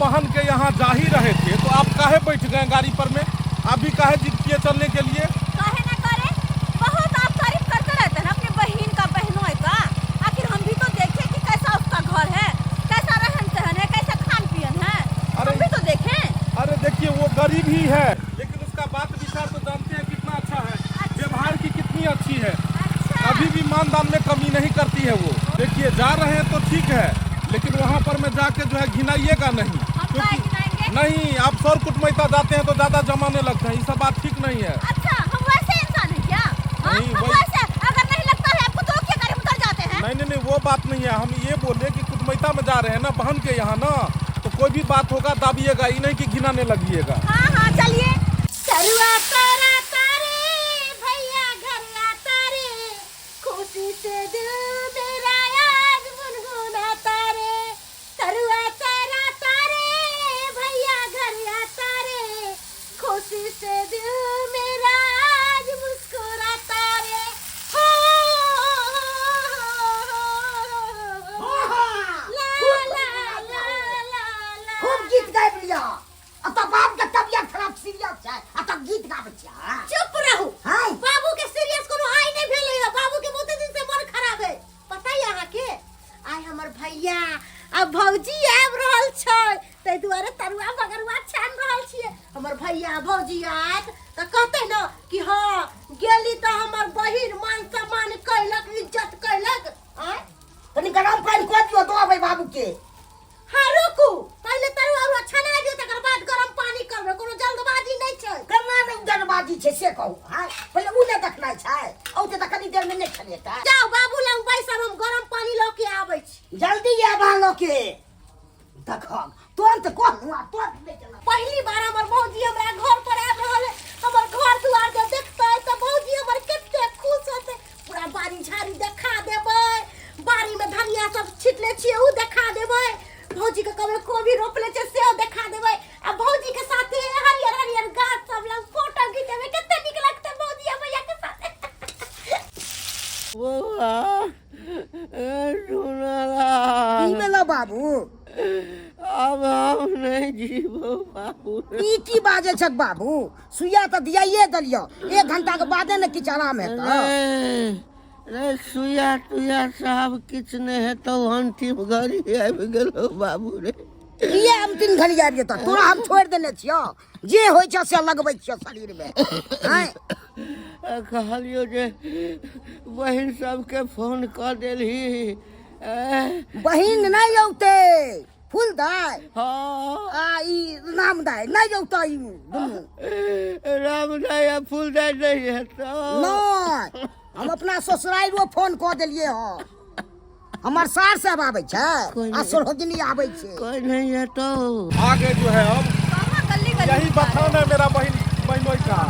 बहन के यहाँ जा ही रहे थे तो आप काहे बैठ गए गाड़ी पर में? आप भी काहे जिद किए चलने के लिए? काहे ना करे, बहुत आप तारीफ करते रहते हैं अपनी बहन का, बहनों का। आखिर हम भी तो देखें कि कैसा उसका घर है, कैसा रहन सहन है, कैसा खान पियन है। अरे हम भी तो देखें। अरे देखिए, वो गरीब ही है, लेकिन उसका बात विचार तो जानते हैं कितना अच्छा है। अच्छा। व्यवहार की कितनी अच्छी है। अच्छा। कभी भी मान दान में कमी नहीं करती है वो। देखिए, जा रहे हैं तो ठीक है, लेकिन वहाँ पर में जाके जो है घिनाइएगा नहीं। हम काहे घिनाएंगे? नहीं, आप सर कुटमैता जाते हैं तो ज्यादा जमाने लगते हैं, ये सब बात ठीक नहीं है। अच्छा, हम वैसे इंसान है क्या? हाँ? नहीं, हम वही- वैसे अगर नहीं लगता है आपको तो क्या करें, उतर जाते हैं। नहीं नहीं नहीं, वो बात नहीं है। हम ये बोले कि कुटमैता में जा रहे हैं ना बहन के यहाँ ना, तो कोई भी बात होगा दाबिएगा, ये नहीं कि घिनाने लगिएगा। हाँ हाँ, चलिए। तरुआ तारा तारे भैया घर आता रे, खुशी से दिल मेरा आज गुनगुनाता रे। तरुआ तारा तारे भैया घर आता रे, खुशी से दिल मेरा आज मुस्कुराता रे। हो, हो, हो, ला ला ला ला ला। खूब गीत गाबि लिअ। आ तऽ बाप के तबियत खराब सीरियस छै आ तऽ गीत गाबै छियै। चुप रहू। हाँ। बाबू के सीरियस कोनो आइ नहि भेलै है, बाबू के बहुते दिन से मन खराब है। पता है अहाँके, आइ हमर भैया आ भौजी आबि रहल छै, ताहि दुआरे तरुआ बगरुआ छानि रहल छियै। हमर भैया आ भौजी आयत तऽ कहतै ने कि हँ गेली तऽ हमर बहिन मान सम्मान कैलक, इज्जत कैलक। आँय। कनि गरम पानि कऽ दियौ, दऽ अबै बाबू के। हाँ रुकू, पहिले तरुआ उरुआ छना दियौ, तकर बाद गरम पानी करबै, कोनो जल्दबाजी नहि छै। केना नहि जल्दबाजी छै से कहू? हाँ, पहिले उ नहि देखनाइ छै? औते तऽ कनि देरमे नहि छनेतै? जाउ बाबू लग बैसब, हम गरम पानी लऽ के आबै छी। जल्दी आब अहाँ लऽ के। देखब तुरंत कहलहुँ आ तुरंत नहि केलहुँ। पहिली बार हमर भौजी हमरा घर पर आबि रहल है। हमर घर दुआर जब देखतै तऽ भौजी हमर कते खुश होतै। पूरा बाड़ी झाड़ी देखा देबै, बाड़ी में धनिया सब छिटले छियै उ देखा देबै, भौजी के कहबै कोबी रोपले छै सेहो देखा देबै, आ भौजी के साथे हरियर हरियर गाछ सब लग फोटो घिचेबै, कते नीक लगतै भौजी आ भैया के साथे। बौआ की सुनला भेलौ बाबू? आब हम नहि जीबो बाबू। ई की बाजै छक बाबू? सुइया तऽ दियाइए देलियौ, एक घंटा के बादे ने किछु आराम हेतौ। नहि रे, सुइया तुइया साहब किछु नहि हेतौ, अंतिम घड़ी आबि गेलौ बाबू रे। किए अंतिम घड़ी आबि जेतौ? तोरा हम छोड़ि देने छियौ, जे होइ छौ से लगबै छियौ शरीरमे। आँय? कहलियौ जे बहिन सबके फोन कऽ देलही। बहिन नहि औतै, फूल दाय हाँ आ ई राम दाय नहि औतै, ई दुनू राम दाय आ फूल दाय नहि हेतौ? नहि, हम अपना ससुराइरो फोन कऽ देलियै हँ। हमर सार सब आबै छै कोइ आ नहि। सरोजनी आबै छै। कोइ नहि हेतौ। आगे जो है अब कहाँ गली गली यही बथान है मेरा बहन बहनोई का।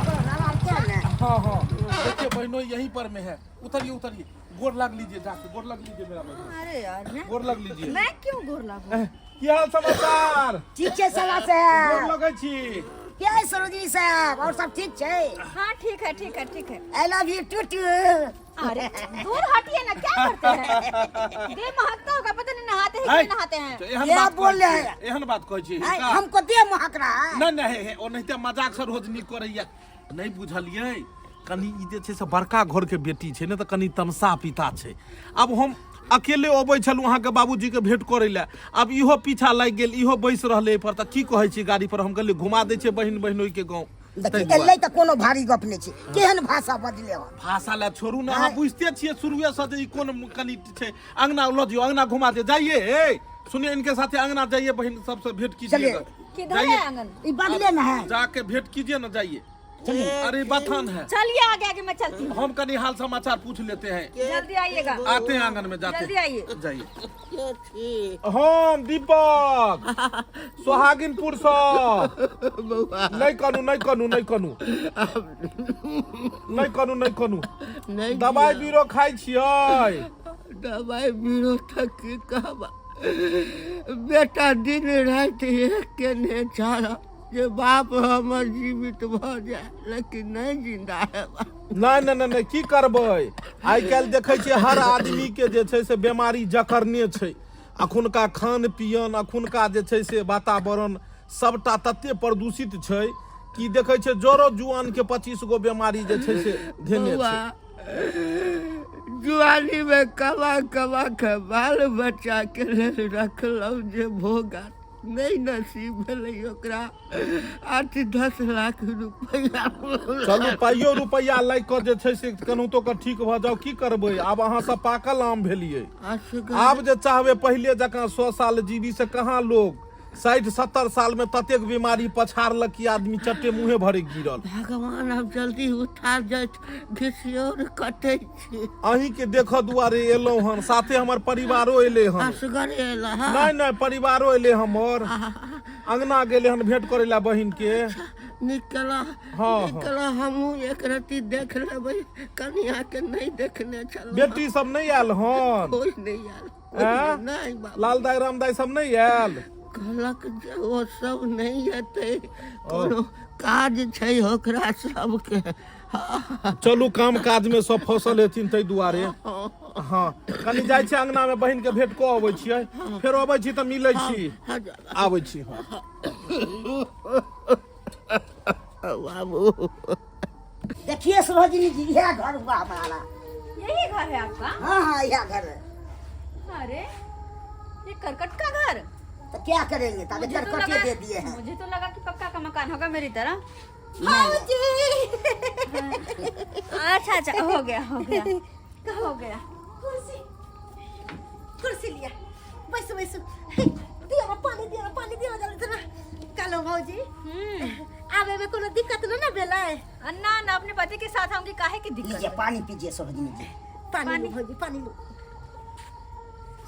हाँ हाँ, देखिए, बहनोई यहीं पर में है। उतरिए उतरिए, गोर लग लीजिए जाके, गोर लग लीजिए मेरा बहन। अरे यार, मैं गोर लग लीजिए। मैं क्यों गोर लागू? की हाल समाचार? ठीक छै सला गोर साहब। लगै छी। के है सरोजनी साहब, और सब ठीक छै? हाँ ठीक है, ठीक है, ठीक है। I love you to to. अरे दूर हटिए ना, क्या करते हैं? देह महकता होगा, पता नहीं नहाते हैं कि नहीं नहाते हैं। तो एहन क्या बात बोल कहै रहे छी, हैं? एहन बात कहै छी आय, हिनका? हमको देह महक रहा है? नहि नहि, हे, ओनाहिते मजाक सरोजनी करैया, नहि बुझलियै? कनि ई जे छै से बड़का घरके बेटी छै ने, तऽ कनि तमसा पिता छै। आब हम अकेले अबै छलहुँ अहाँके बाबूजीके भेंट करै लए, आब इहो पीछा लागि गेल, इहो बैस रहलै एहिपर, तऽ की कहै छी गाड़ी पर? हम कहलियै घुमा दै छै बहिन बहिनोइके गाँव। देखी, ताहि दुआरे। एलै तऽ कोनो भारी गप नहि छै, केहन भाषा बदले हन। भाषा लए छोड़ू ने, अहाँ बुझिते छियै शुरुए से जे ई कोन कनि छै। अंगना लऽ जियौ, अंगना घुमा दियौ। जाइए, ए सुनिए, इनके साथे अंगना जाइए, बहिन सबसे भेंट कीजिएगा। किधर है आंगन? ई बदले न है। जाके भेंट कीजिए ना, जाइए। अरे बथान है। चलिए आगे आगे, मैं चलती हूँ। हम कनी हाल समाचार पूछ लेते हैं। जल्दी आइएगा। आते हैं आंगन में जाते। जल्दी आइए। जाइए। के छी? हम दीपक सोहागिनपुर से। बौआ। नहीं कनू, नहीं कनू, नहीं कनू, नहीं कनू, नहीं कनू। नहि। दवाई बीरो खाइ छियै? दवाइ बीरो तऽ की कहबा बेटा, दिन राति एक केने छल जे बाप हमर जीवित भऽ जाय, लेकिन नहि जिंदा हेबा। नहि नहि नहि नहि, की करबै, आइ काल्हि देखै छियै हर आदमी के जे छै से बीमारी जकड़ने छै। अखुनका खान पियन, अखुनका जे छै से वातावरण सबटा तते प्रदूषित छै कि देखै छै जरो जुआन के 25 गो बीमारी जे छै से धेने बौआ छै। जुआनी में कमा कमा के बाल बच्चा के लेल रखलहुँ जे भोगा नहि नसीब भेलै ओकरा 8-10 लाख रुपैआ। चलू पाइयो रुपैआ लए कऽ जे छै से केनाहितो कऽ ठीक भऽ जाउ। की करबै, आब अहाँ सब पाकल आम भेलियै। आब जे चाहबै पहिले जकाँ 100 साल जीवी से कहाँ, लोग 60-70 साल में ततेक बीमारी पछाड़लक कि आदमी चट्टे मुँहे भरे गिरल। भगवान आब जल्दी उठा जाइत, घिसियोर कटै छी। अहीं के देखऽ दुआरे एलहुँ हन, साथे हमर परिवारो एलै हन। असगरे एला? नहि नहि, परिवारो एलै हमर, अंगना गेलै हन भेंट करै लए बहिन के। नीक केला। हाँ। नीक केला, हमहूँ एक रत्ती देख लेबै कनिया के, नहि देखने छलहुँ। बेटी सब नहि आयल हन? कोइ नहि आयल, कोइ। आँय? नहि बाबू। लाल दाई राम दाई सब नहि आयल? कहलक जे ओ सब नहि एतै, कोनो काज छै ओकरा सबके। चलू, काम काज में सब फसल हेथिन ताहि दुआरे। हाँ, कनि जाइ छी अंगना में, बहिन के भेंट कऽ अबै छियै, फेर अबै छी तऽ मिलै छी। आबै छी हम। बाबू। देखिए सरोजिनी जी, यह घर हुआ हमारा। यही घर है आपका? हाँ हाँ, यह घर है। अरे, ये करकट का घर! तो क्या करेंगे तब, मुझे तो करकटे लगा दे दिए हैं। मुझे तो लगा कि पक्का का मकान होगा मेरी तरह। भौजी। अच्छा अच्छा, हो गया हो गया हो गया। कुर्सी कुर्सी लिया, बैसू बैसू। दियो ना पानी, दियो ना पानी, दियो ना जल्दी से ना। कहलो भौजी, आवे में कोनो दिक्कत न ना भेलै? ना ना, अपने पति के साथ आऊंगी, काहे की लीजिए दिक्कत? पानी पीजिए सरोजिनी जी। पानी लो भौजी, पानी लो।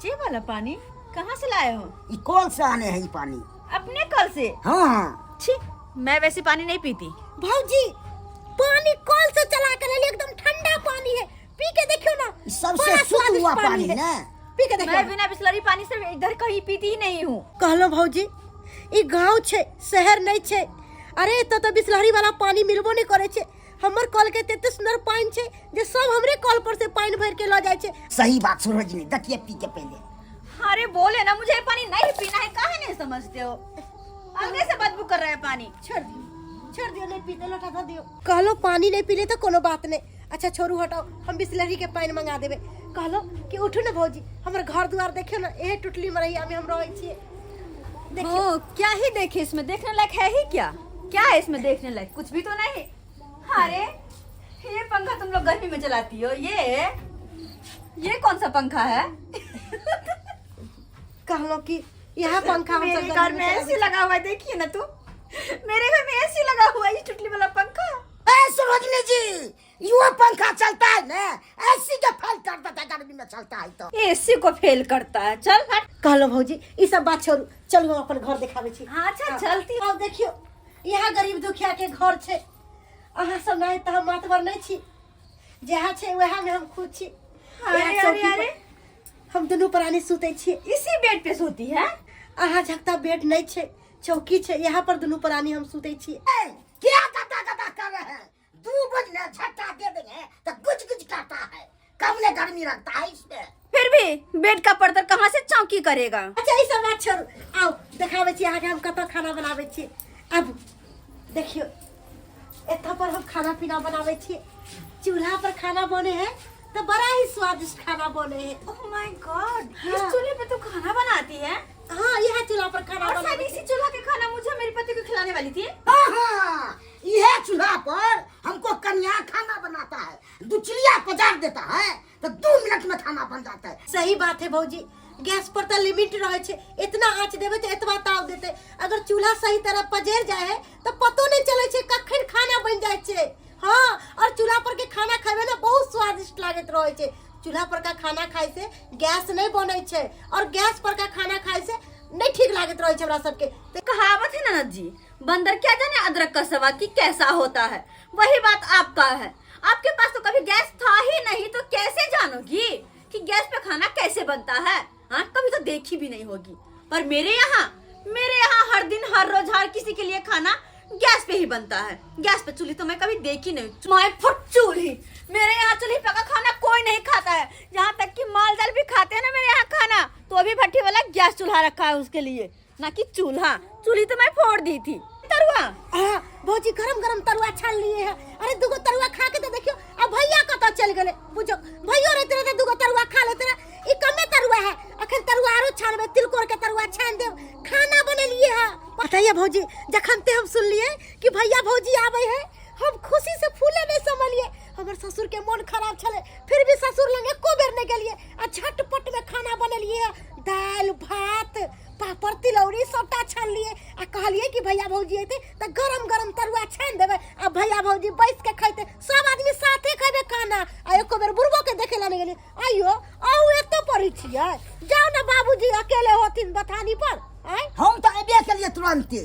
ये वाला पानी कहाँ से लाए हो? ये कौन से आने हैं ये पानी। अपने कल से? हाँ हाँ। छी, मैं वैसे पानी नहीं पीती। भौजी, पानी कल से चला के ले, एकदम ठंडा पानी है, पी के देखियो ना। ई सबसे बड़ा शुद्ध स्वादिष्ट हुआ पानी है ना। पी के देखियो। मैं बिना बिस्लरी पानी से इधर कहीं पीती ही नहीं हूँ। कहलो भौजी, ई गांव छै, शहर नहीं छै। अरे, एतऽ तऽ बिसलरी वाला पानी मिलबो नहीं करे छै। हमर कल के एते सुंदर पानि छै जे सब हमरे कल पर से पानि भरि के लऽ जाइ छै। सही बात सरोजिनी, देखिए पी के पहले। अरे बोले ना, मुझे ये पानी नहीं पीना है, काहे नहीं समझते हो? अलगे से बदबू कर रहा है पानी। छोड़ दियो, छोड़ दियो, नहीं पीते, लोटा धऽ दियो। कहलो पानी नहीं पीले तऽ कोनो बात नहीं। अच्छा छोड़ू, हटाओ, हम बिसलरी के पानि मंगा देबै। कहलो कि उठू ने भौजी, हमर घर दुआर देखियो ने, एहे टुटली मरैया में हम रहै छियै, देखियो। ओ क्या ही देखे इसमें, देखने लायक है ही क्या? क्या है इसमें देखने लायक? कुछ भी तो नहीं। अरे, ये पंखा तुम लोग गर्मी में चलाती हो? ये कौन सा पंखा है? कहलो कि यह पंखा हम मेरे सब घर में एसी लगा हुआ है, देखिए ना तू, मेरे घर में एसी लगा हुआ है, ये चुटली वाला पंखा। ए सरोजिनी जी, यो पंखा चलता है ना, ऐसी के फेल कर देता है, गर्मी में चलता है तो। एसी को फेल करता है, चल हट। कहलो भौजी, ई सब बात छोड़ू, चलू हम अपन घर देखाबै छी। हाँ, अच्छा चलती। आब देखियो, यहाँ गरीब दुखिया के घर छै। अहाँ सब नहीं तऽ हम मातबर नहीं छी, जहाँ छै वएह में हम खुश छी। अरे, इएह अरे, चौकी पर अरे। हम दुनू प्राणी सुतै छी। इसी बेड पे सोती है? अहाँ झकता बेड नहीं छै, चौकी छै, यहाँ पर दुनू प्राणी हम सुतै छी। ए, क्या गदा गदा कर रहे हैं? दो बजने झटका दे देंगे तो गुज गुज करता है, कम ने गर्मी रखता है इसमें। फिर भी बेड का पर्दा कहाँ से चौकी करेगा? अच्छा, ई सब बात छोड़ू, आउ देखाबै छी अहाँके हम कतऽ खाना बनाबै छी। आबू, देखियौ, एतऽ पर हम खाना पीना बनाबै छी। चूल्हा पर खाना बने है तो बड़ा ही स्वादिष्ट खाना बने है। ओह my God, इस हाँ। चूल्हे पे तू खाना बनाती है? हाँ, यह चूल्हा पर खाना और शायद बनाबै इसी छी। चूल्हा के खाना मुझे मेरे पति को खिलाने वाली थी। हाँ हाँ, यह चूल्हा पर हमको कन्या खाना बनाता है, दो चिड़िया पजार देता है तो 2 मिनट में खाना बन जाता है। सही बात है भौजी, गैस पर तऽ लिमिट रहै छै, इतना आँच देबै तऽ एतबा ताव देतै। अगर चूल्हा सही तरह पजरि जाइ है तऽ पतो नहि चलै छै कखन खाना बनि जाइ छै। हाँ, और चूल्हा पर के खाना खेबै ने, बहुत स्वादिष्ट लागैत रहै छै। चूल्हा पर का खाना खाइ से गैस नहि बनै छै और गैस पर का खाना खाइ से नहि ठीक लागैत रहै छै हमरा सबके। कहावत है ननद जी, बंदर क्या जाने अदरक का स्वाद कि कैसा होता है, वही बात आपका है। आपके पास तो कभी गैस था ही नहीं, तो कैसे जानोगी कि गैस पे खाना कैसे बनता है? हाँ, कभी तो देखी भी नहीं होगी। पर मेरे यहाँ हर दिन, हर रोज, हर किसी के लिए खाना गैस पे ही बनता है। गैस पे चूल्ही तो मैं कभी देखी नहीं। My foot चूल्ही! मेरे यहाँ चूल्ही पका खाना कोई नहीं खाता है। यहाँ तक कि माल जाल भी खाते हैं ना मेरे यहाँ खाना तो तो अभी भट्टी वाला गैस चूल्हा रखा है उसके लिए, ना कि चूल्हा। चूल्ही तो मैं फोड़ दी थी। तरुआ आ भौजी गरम गरम तरुआ छान लिए है। अरे दुगो तरुआ खा के तो देखियो, अब भैया कतऽ चल गेले बुझो। भैयो रहते रहते दुगो तरुआ खा लेते रहे। ई कमे तरुआ है, अखन तरुआ आरो छानबे, तिलकोर के तरुआ छान देब। खाना बनेलिए है। बताइए भौजी, जखन ते हम सुनलिए कि भैया भौजी आवे है, हम खुशी से फूले नहीं समझलिए। हमर ससुर के मन खराब छले, फिर भी ससुर लंग एको बेर नहीं गेलिए। आ झटपट में खाना बनेलिए, दाल भात पापड़ तिलौरी सबटा छानलिए। आ कहलिए कि भैया भौजी अयते तऽ गरम गरम तरुआ छानि देबै, आ भैया भौजी बैस के खैते, सब आदमी साथे खैबे खाना। आ एको बेर बुढ़बो के देखे ला नहीं गेलिए। आइयो अहूँ एतो पढ़ै छियै, जाउ ने बाबूजी अकेले होथिन बथानी पर। आँय हम तऽ अयबे केलियै तुरन्ते,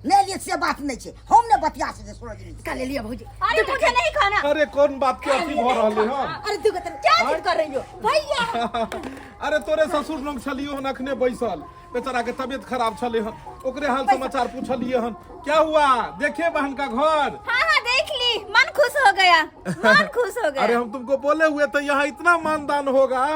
नहि एलियै से बात नहि छै, हम ने बतिया सकै सरोजनी। का ले लिया भौजी? अरे मुझे नहीं खाना। अरे कौन बात के अथी भऽ रहलै हन? अरे दुगो तरुआ क्या जिद कर रही हो? भैया अरे तोरे ससुर लग छलियो हन अखने बैसल, बेचारा के तबियत खराब छले हन, ओकरे हाल समाचार पूछलिए हन। क्या हुआ, देखे बहन का घर? हाँ हाँ देख ली, मन खुश हो गया, मन खुश हो गया। अरे हम तुमको बोले हुए तो यहाँ इतना मानदान होगा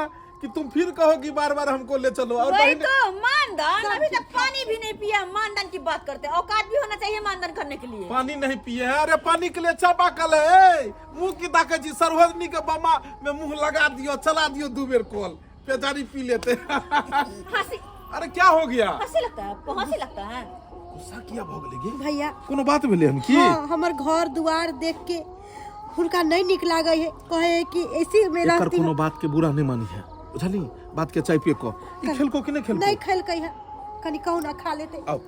कि तुम फिर कहोगी बार बार हमको ले चलो। और वही बहन तो मानदान, अभी तक पानी भी नहीं पिया, मानदान की बात करते हैं। औकात भी होना चाहिए मानदान करने के लिए। पानी नहीं पिए है। अरे पानी के लिए चापाकल है, ए, मुंह की ताकत जी सरोजनी के बमा में मुंह लगा दियो, चला दियो दो बेर कॉल, बेचारी पी लेते। हंसी अरे क्या हो गया? हंसी लगता है आपको, हंसी लगता है। गुस्सा किया भऽ गेलै गे? भैया कोनो बात भेलै हन की? हाँ, हमर घर दुआर देख के हुनका नहीं निक लागे है, कहे है कि ऐसी में एकर रहती कोनो बात के बुरा नहीं मानी है, बुझली? बात के चाय पिए को ई खेलको कि नहीं खेलको? नहीं खेलकै है, कनी कहू ना खा लेते। आओ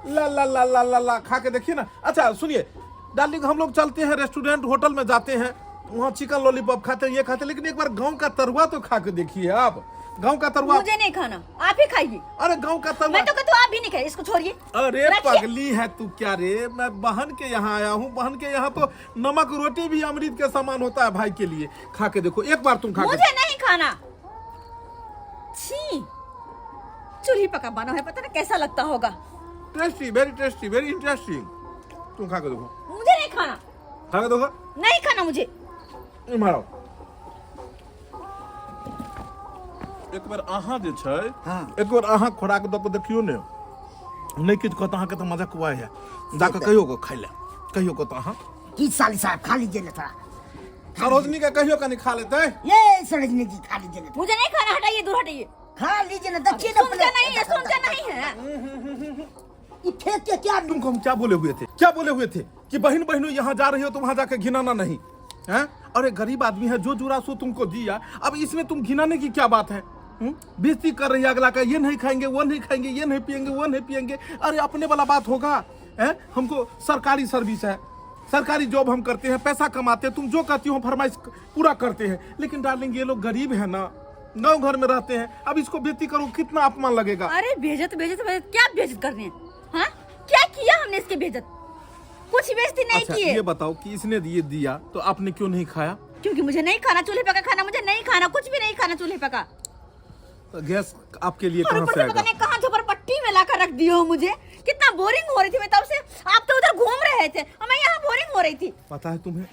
ला ला ला ला ला ला खा के देखिए ना। अच्छा सुनिए डार्लिंग, हम लोग चलते हैं रेस्टोरेंट होटल में जाते हैं, वहाँ चिकन लॉलीपॉप खाते हैं, ये खाते हैं, लेकिन एक बार गांव का तरुआ तो खा के देखिए आप। गांव का तरुआ मुझे नहीं खाना, आप ही खाइए। अरे गांव का तरुआ मैं तो कहती हूँ आप भी नहीं खाइए, इसको छोड़िए। अरे रखिए। पगली है तू क्या रे, मैं बहन के यहाँ आया हूँ, बहन के यहाँ तो नमक रोटी भी अमृत के समान होता है भाई के लिए। खा के देखो एक बार तुम खा के। मुझे नहीं खाना। छी, चूल्ही पका बना है, पता नहीं कैसा लगता होगा। Tasty, very tasty, very interesting. तुम खा के देखो। मुझे नहीं खाना। खा के देखो। नहीं खाना मुझे। इम्हर आउ। एक बेर अहाँ जे छै, हाँ। एक बेर अहाँ खोराक दऽ कऽ देखियौ ने, नहि किछु कहत अहाँके तऽ मजाक उआइ है। जा कऽ कहियो कऽ खाइ लए, कहियो कऽ तऽ अहाँ की साली साहब खा लीजिए ना थोड़ा। सरोजनी के कहियो कनि खा लेतै। ये सरोजनी जी खा लीजिए ना। मुझे नहीं खाना, हटाइए, दूर हटाइए। खा लीजिए ना, देखिए ना सुनते प्लेट। नहीं है, सुनते नहीं है। ये फेंक के क्या? तुमको हम क्या बोले हुए थे, क्या बोले हुए थे कि बहन बहनों यहाँ जा रही हो तो वहाँ जाके घिनाना नहीं है। अरे गरीब आदमी है, जो जुरा सो तुमको दिया, अब इसमें तुम घिनाने की क्या बात है? बेइज्जती कर रही है अगला का, ये नहीं खाएंगे वो नहीं खाएंगे, ये नहीं पियेंगे वो नहीं पियेंगे। अरे अपने वाला बात होगा है? हमको सरकारी सर्विस है, सरकारी जॉब हम करते हैं, पैसा कमाते हैं, तुम जो कहती हो फरमाइश पूरा करते हैं। लेकिन डार्लिंग ये लोग गरीब है ना, गाँव घर में रहते हैं, अब इसको बेइज्जती करो कितना अपमान लगेगा। अरे बेइज्जत बेइज्जत बेइज्जत क्या बेइज्जत कर रहे हैं? हाँ क्या किया हमने इसके बेइज्जत? कुछ बेइज्जती नहीं अच्छा, किए। ये बताओ कि इसने ये दिया तो आपने क्यों नहीं खाया? क्योंकि मुझे नहीं खाना चूल्हे पका खाना, मुझे नहीं खाना, कुछ भी नहीं खाना चूल्हे पका। तो गैस आपके लिए और कहाँ ऊपर से से पता आएगा? नहीं कहाँ झोपड़पट्टी में लाकर रख दिए हो मुझे। कितना बोरिंग हो रही थी मैं तब से, आप तो उधर घूम रहे थे और मैं यहाँ बोरिंग हो रही थी। पता है तुम्हें,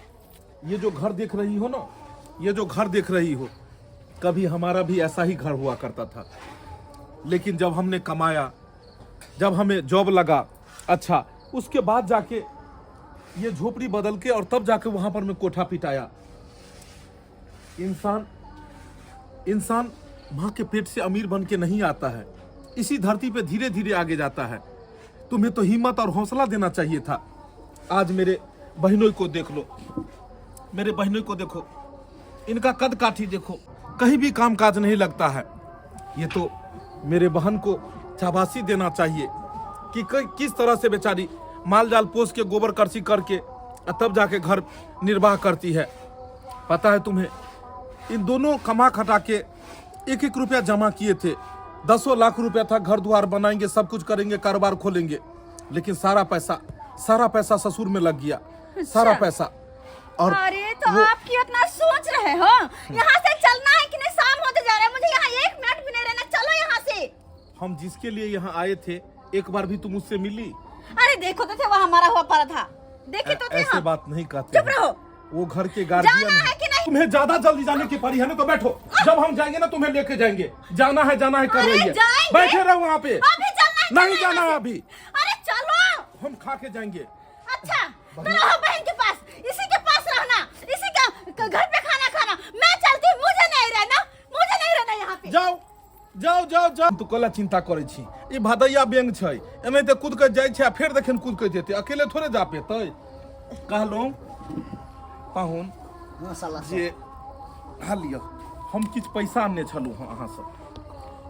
ये जो घर देख रही हो ना, ये जो घर देख रही हो, कभी हमारा भी ऐसा ही घर हुआ करता था। लेकिन जब हमने कमाया, जब हमें जॉब लगा, अच्छा उसके बाद जाके ये झोपड़ी बदल के और तब जाके वहां पर मैं कोठा पिटाया। इंसान इंसान माँ के पेट से अमीर बन के नहीं आता है, इसी धरती पे धीरे धीरे आगे जाता है। तुम्हें तो हिम्मत और हौसला देना चाहिए था। आज मेरे बहनों को देख लो, मेरे बहनों को देखो, इनका कद काठी देखो, कहीं भी काम काज नहीं लगता है। ये तो मेरे बहन को शाबाशी देना चाहिए कि किस तरह से बेचारी माल जाल पोस के गोबर करसी करके और तब जाके घर निर्वाह करती है। पता है तुम्हें, इन दोनों कमा खटा के एक एक रुपया जमा किए थे, 10 लाख रुपया था, घर द्वार बनाएंगे, सब कुछ करेंगे, कारोबार खोलेंगे, लेकिन सारा पैसा ससुर में लग गया। अच्छा। सारा पैसा। और अरे तो आप क्यों इतना सोच रहे हो? यहाँ से चलना है कि नहीं? शाम होते जा रहा है, मुझे यहाँ एक मिनट भी नहीं रहना, चलो यहाँ से। हम जिसके लिए यहाँ आए थे, एक बार भी तुम मुझसे मिली? अरे देखो तो थे, वो हमारा हुआ पड़ा था, देखे तो थे। ऐसे हम। बात नहीं कहते चुप हैं। रहो। वो घर के गार्जियन जाना है। है कि नहीं नहीं। तुम्हें ज्यादा जल्दी जाने की पड़ी है ना तो बैठो, जब हम जाएंगे ना तुम्हें लेके जाएंगे। जाना है कर अरे रही है, जाएंगे। बैठे रहो वहाँ पे। अभी चलना है, नहीं चलना है जाना यहाँ से। अभी। अरे चलो, हम खा के जाएंगे। अच्छा तो रहो बहन के पास, इसी के पास रहना, इसी का घर पे खाना खाना। मैं चलती हूँ, मुझे नहीं रहना, मुझे नहीं रहना यहाँ पे। जाओ जाओ जाओ जाओ। तू कला चिंता करै छी, ई भदैया बेंग छै, एनाहिते कूद के जाइ छै आ फेर देखिन कूद के जेतै, अकेले थोड़े जा पेतै। कहलहुँ पाहुन हाँ साला जे हा लिअ, हम किछु पैसा आनने छलहुँ हँ अहाँसँ।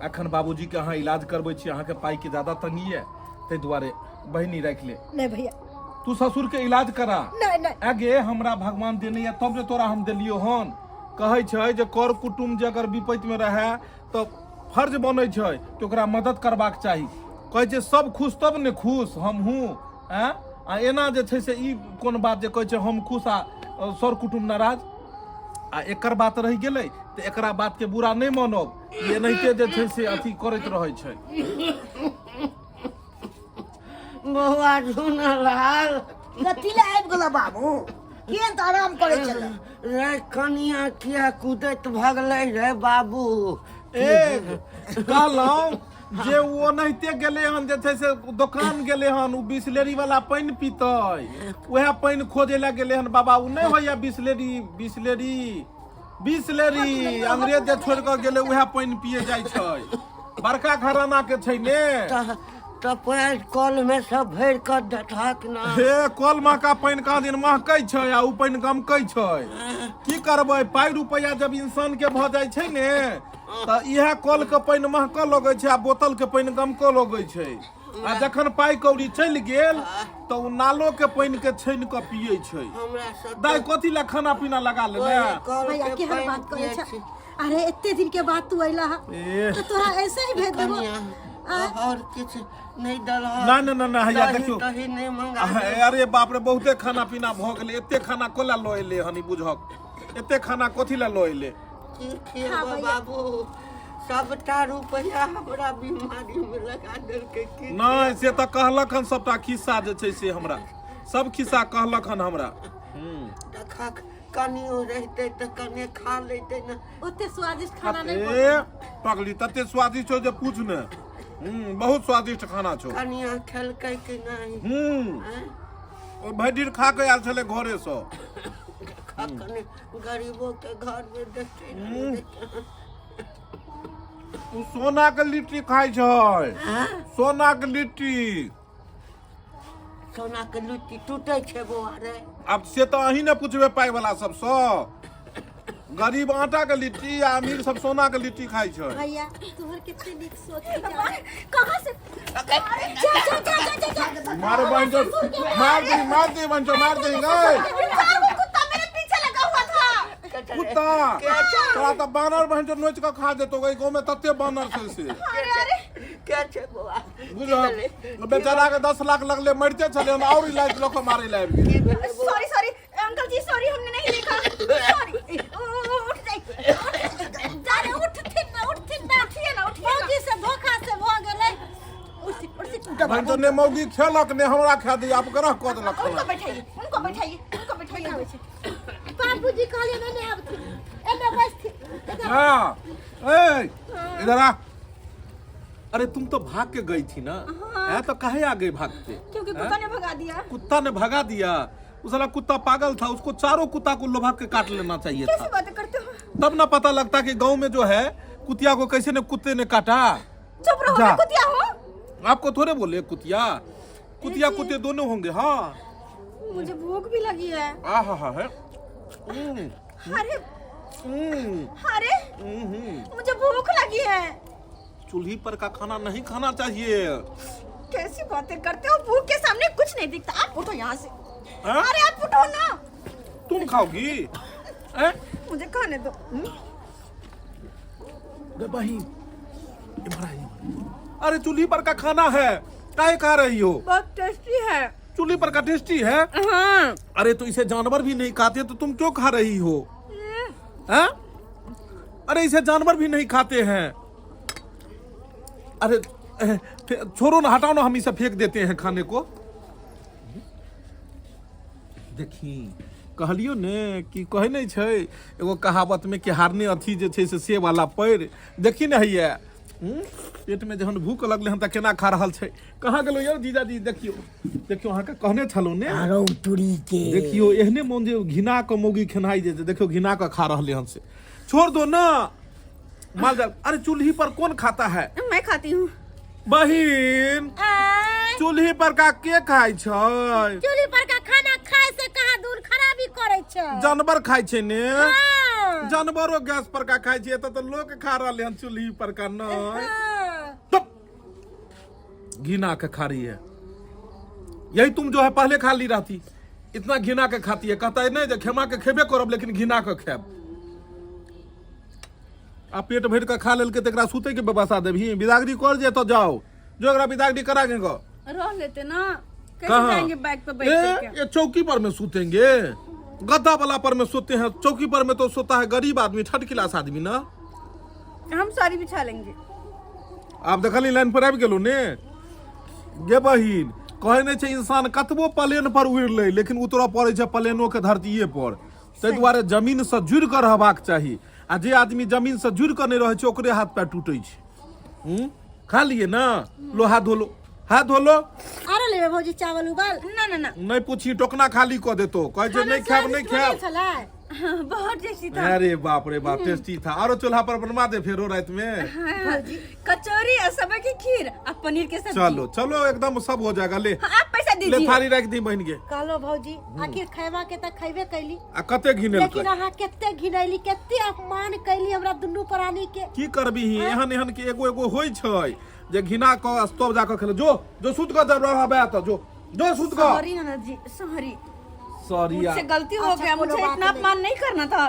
एखन बाबूजीके अहाँ इलाज करबै छी, अहाँके पाइके ज्यादा तंगी यऽ, ताहि दुआरे बहिनी राखि ले। नहीं भैया, तू ससुर के इलाज करा। नहीं नहीं। आगे हमरा भगवान देने यऽ तब ने तोरा हम देलियो हन। कहै छै जे कर कुटुम्ब जे अगर विपत्तिमे रहए तऽ फर्ज बनै छै कि ओकरा मदद करबाक चाही। कहै छै सब खुश तब ने खुश हमहूँ। आँय, आ एना जे छै से ई कोन बात जे कहै छै हम खुश आ सर कुटुम्ब नाराज। आ एकर बात रहि गेलै तऽ एकरा बातके बुरा नहि मानब, ई एनाहिते जे छै से अथी करैत रहै छै। बौआ झुनलाल, कथी लए आबि गेलो बाबू? केहन तऽ आराम करै छलै रे कनिया किया कूदैत भगलै रे बाबू? ए कहलहुँ जे ओ ओनाहिते गेलै हन जे छै से दोकान गेलै हन, ओ बिसलेरी वाला पानि पीतै, उएह पानि खोजै लए गेलै हन बाबा। ओ नहि होइया बिसलेरी, बिसलेरी बिसलेरी अंग्रेज जे छोड़ि कऽ गेलै उएह पानि पिए जाइ छै। बड़का घराना के छै ने। तऽ पानि कल में सब भरि कऽ देथक ना। हे कल महका पानि कहाँ दिन महकै छै आ ओ पानि गमकै छै। की करबै, पाइ रुपैआ जब इंसान के भऽ जाइ छै ने तऽ इएह कल के पानि महकऽ लगै छै आ बोतल के पानि गमकऽ लगै छै। आ जखन पाइ कौड़ी चलि गेल तऽ ओ नालो के पानि के छानि कऽ पियै छै। हमरा सब दाइ कथी लए खाना पीना लगा लेने? कल भैया के केहन पानि बात करै पियै छै? छी। अरे एते दिन के बाद तू अइला हा ए। तो तोरा ऐसे ही भेज देबो? कनिया आँय? और किछु नहि देलहक? ना ना ना ना, हैया दही देखियौ। तही नहि मंगा अरे बाप रे, बहुते खाना पीना भऽ गेलै। एते खाना कोला लऽ एलै हन ई बुझक? एते खाना कथी लए लऽ एलै? की खिएबो बाबू, सबटा रुपैआ हमरा बीमारी में लगा देलकै की? नहि से तऽ कहलक हन सबटा खिस्सा जे छै से हमरा, सब खिस्सा कहलक हन हमरा। देखक कनियो रहितै तऽ कने खा लैतै ने। ओते स्वादिष्ट खाना नहीं ए पगली, तते स्वादिष्ट छौ जे पूछ ने। बहुत स्वादिष्ट खाना छौ। कनिया खेलकै कि नहि? हूँ, ओ भरि दिन खा के आयल छलै घरे सँ। कने गरीबो के घर में देखते ने। ओ सोना के लिट्टी खाइ छै, सोना के लिट्टी। सोना के लिट्टी टूटे छै बौआ रे? आब से तऽ अहीं ने पूछबै पाइ वाला सबसँ। गरीब आटा के लिट्टी आ अमीर सब सोना के लिट्टी खाइ छै। भैया तोहर कितने नीक सोच के कहाँ से? जा जा जा जा जा जा। मार बहन चो, मार दे, मार दे बहन चो, मार दे गए। चार गो कुत्ता मेरे पीछे लगा हुआ था। कुत्ता तोरा तऽ बानर बहन चो नोच कऽ खा जेतो। गाँव में तते बानर छै से। अरे अरे, के छै बौआ? बुझल बेचारा के 10 लाख लगले मरिते छलै हन और इलाज लऽ कऽ मारै लए आबि गेल। की भेलै बौआ? सॉरी सॉरी अंकल जी, सॉरी, हमने नहीं देखा, सॉरी। उठ जाइए, जा रे, उठथिन ना, उठथिन ना, उठिए ना, उठिए ना। मौगी से धोखा से भऽ गेलै। उठ उठ। बहन चो ने मौगी खेलक ने हमरा खा दी, आब ग्रह कऽ देलक उनको खाना। बैठाइए, उनको बैठाइए, उनको बैठाइए। बाबूजी कहलिए नहीं आबथिन, एने बैसथिन। हाँ, ए इधर आ। अरे तुम तो भाग के गई थी ना? हाँ। है तो काहे आ गई भागते? क्योंकि कुत्ता ने भगा दिया। कुत्ता ने भगा दिया? वो साला कुत्ता पागल था, उसको चारों कुत्ता को लोभा के काट लेना चाहिए कैसी था। बातें करते हो? तब ना पता लगता कि गांव में जो है कुतिया को कैसे ने कुत्ते ने काटा। चुप रहो। जा। मैं कुतिया हूँ? आपको थोड़े बोले कुतिया, कुतिया कुत्ते दोनों होंगे। हाँ, मुझे भूख भी लगी है। आ हा हा है। अरे अरे, मुझे भूख लगी है। चूल्ही पर का खाना नहीं खाना चाहिए। कैसी बातें करते हो, भूख के सामने कुछ नहीं दिखता। आप उठो यहाँ से। हाँ? अरे आप उठो ना। तुम खाओगी? हैं? मुझे खाने दो। अरे बहिन, इधर आइए। अरे चूल्ही पर का खाना है, काहे खा रही हो? बहुत टेस्टी है। चूल्ही पर का टेस्टी है? हाँ। अरे तो इसे जानवर भी नहीं खाते तो तुम क्यों खा रही हो? हैं? अरे इसे जानवर भी नहीं खाते हैं। अरे छोड़ो ना, हटाओ ना, हम इसे फेंक देते हैं खाने को। देखी कहलियौ ने कि कहै नहि छै एगो कहावतमे कि हारने अथी जे छै से से वाला पैर देखी ने हैया। पेटमे जहन भूख लगलै हन तऽ केना खा रहल छै। कहाँ गेलहुँ यौ जीजाजी? देखियौ देखियौ, अहाँके कहने छलहुँ ने। आरो तुरी के देखियौ, एहने मोन जे घिना कऽ मौगी खेनाइ जे छै, देखियौ घिना कऽ खा रहलै हन से। छोड़ दो ना माल जाल। अरे चूल्ही पर कौन खाता है? मैं खाती हूँ। बहिन, आय, चूल्ही पर का के खाइ छै? चूल्ही पर का खाना खाय से कहाँ दूर खराबी करै छै। जानवर खाइ छै ने। हाँ। जानवरो गैस पर का खाइ छै, एतऽ तऽ लोक खा रहलै हन चूल्ही पर का। नहि। हाँ। चुप। घिना के खा रही है। यही तुम जो है पहले खा ली रहती, इतना घिना के खाती है। कहता है नहीं जे खेमा के खेबे करब, लेकिन घिना के खेब। आ पेट भरि के खा लेलकै तऽ एकरा सुतै के व्यवस्था देबही? बिदागरी कर जे तऽ जाओ, जो एकरा बिदागरी करा के गो। रह लेते ना, कैसे कहाँ? जाएंगे बाइक पे बैठ ए, करके? ये चौकी पर में सुतेंगे? गद्दा वाला पर में सोते हैं, चौकी पर में तो सोता है गरीब आदमी, थर्ड क्लास आदमी ना। हम सारी बिछा लेंगे। आब देखली लाइन पर आबि गेलहुँ ने गे बहिन। कहै नहि छै, इंसान कतबो प्लेन पर उड़ि लै, लेकिन उतरऽ पड़ै छै प्लेनो के धरतीये पर। ताहि दुआरे जमीनसँ जुड़ि कऽ रहबाक चाही, आ जे आदमी जमीनसँ जुड़ि कऽ नहि रहै छै, ओकरे हाथ पैर टूटै छै। खा लिए ना? लो, हाथ धो लो, हाथ धो लो। आरो लेबै भौजी चावल उबाल? ना ना ना। नहि पूछी, टोकना खाली कऽ देतो। कहै छै नहि खायब, नहि खायब। छलै। हाँ, बहुत टेस्टी था। अरे बाप रे बाप, टेस्टी था। आरो चूल्हा पर बनवा दे फेरो रात में। हाँ, कचौरी और सब्जी की खीर और पनीर के सब्जी। चलो चलो, एकदम सब हो जाएगा। ले। हाँ, आप पैसा ले। दीजिए। थाली राखि दी बहिन के। कहलो भौजी, आखिर खैबा के तऽ खैबे कैली, आ कते घिनेलकै। लेकिन अहाँ कते घिनैली, कते अपमान कैली हमरा दुनू प्राणी के। की करबी, एहन एहन के एगो एगो होइ छै जे घिना कऽ स्तोव जा कऽ खेले। जो जो सुत कऽ जब रहबै तऽ जो जो सुत कऽ। सॉरी ननद जी, सॉरी। सॉरी। मुझसे गलती हो अच्छा, गया। कोनो मुझे बात इतना नहीं। अपमान नहीं करना था।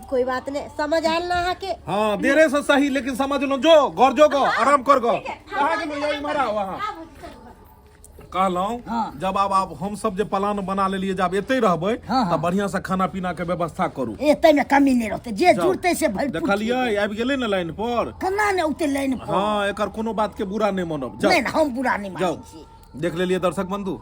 कोई बात नहीं, समझ आयल ना अहाँके? हाँ, देरे से सही, लेकिन समझ लो। जो घर जो गो, आराम कर गो। कहाँ गेलो? यही मारा वहाँ कहलहुँ। हाँ। जब आब आब हम सब जे प्लान बना लेलियै जे आब एतै रहबै, हाँ, हाँ। तऽ बढ़िया से खाना पीना के व्यवस्था करू। एते में कमी नहीं रहते, जे जाउ। जुड़ते से भरपूर। देखलियै, आबि गेलै ने लाइन पर? केना ने औते लाइन पर? हाँ, एकर कोनो बात के बुरा नहि मानब। जाउ। नहीं ना, हम बुरा नहीं मानै जाउ। छी। देख लेलियै दर्शक बंधु,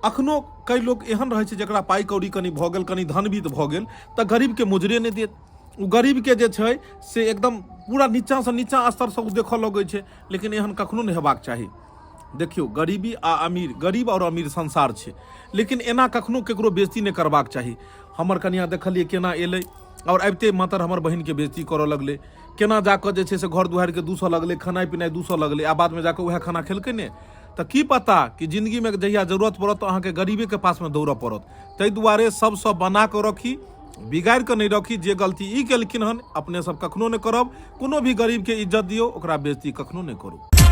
अखनो कई लोक एहन रहै छै जकरा पाइ कौड़ी कनि भऽ गेल, कनि धनवित भऽ गेल, तऽ गरीबके मोजरे नहि देत। ओ गरीबके जे छै से एकदम पूरा नीचाँसँ नीचाँ स्तरसँ ओ देखऽ लगै छै। लेकिन एहन कखनो नहि हेबाक चाही। देखियौ, गरीबी आ अमीर, गरीब आओर अमीर संसार छै, लेकिन एना कखनो ककरो बेइज्जती नहि करबाक चाही। हमर कनियाँ देखलियै केना एलै, आओर आबिते मातर हमर बहिनके बेइज्जती करऽ लगलै। केना जाकऽ जे छै से घर दुआरिके दूसऽ लगलै, खेनाइ पिनाइ दूसऽ लगलै, आ बादमे जाकऽ उएह खाना खेलकै ने। तऽ की पता कि जिन्दगीमे जहिया जरूरत पड़त तऽ अहाँके गरीबेके पासमे दौड़ऽ पड़त। ताहि दुआरे सबसँ बना कऽ रखी, बिगाड़ि कऽ नहि रखी। जे गलती ई केलखिन हन, अपने सब कखनो नहि करब। कोनो भी गरीबके इज्जत दियौ, ओकरा बेइज्जती कखनो नहि करू।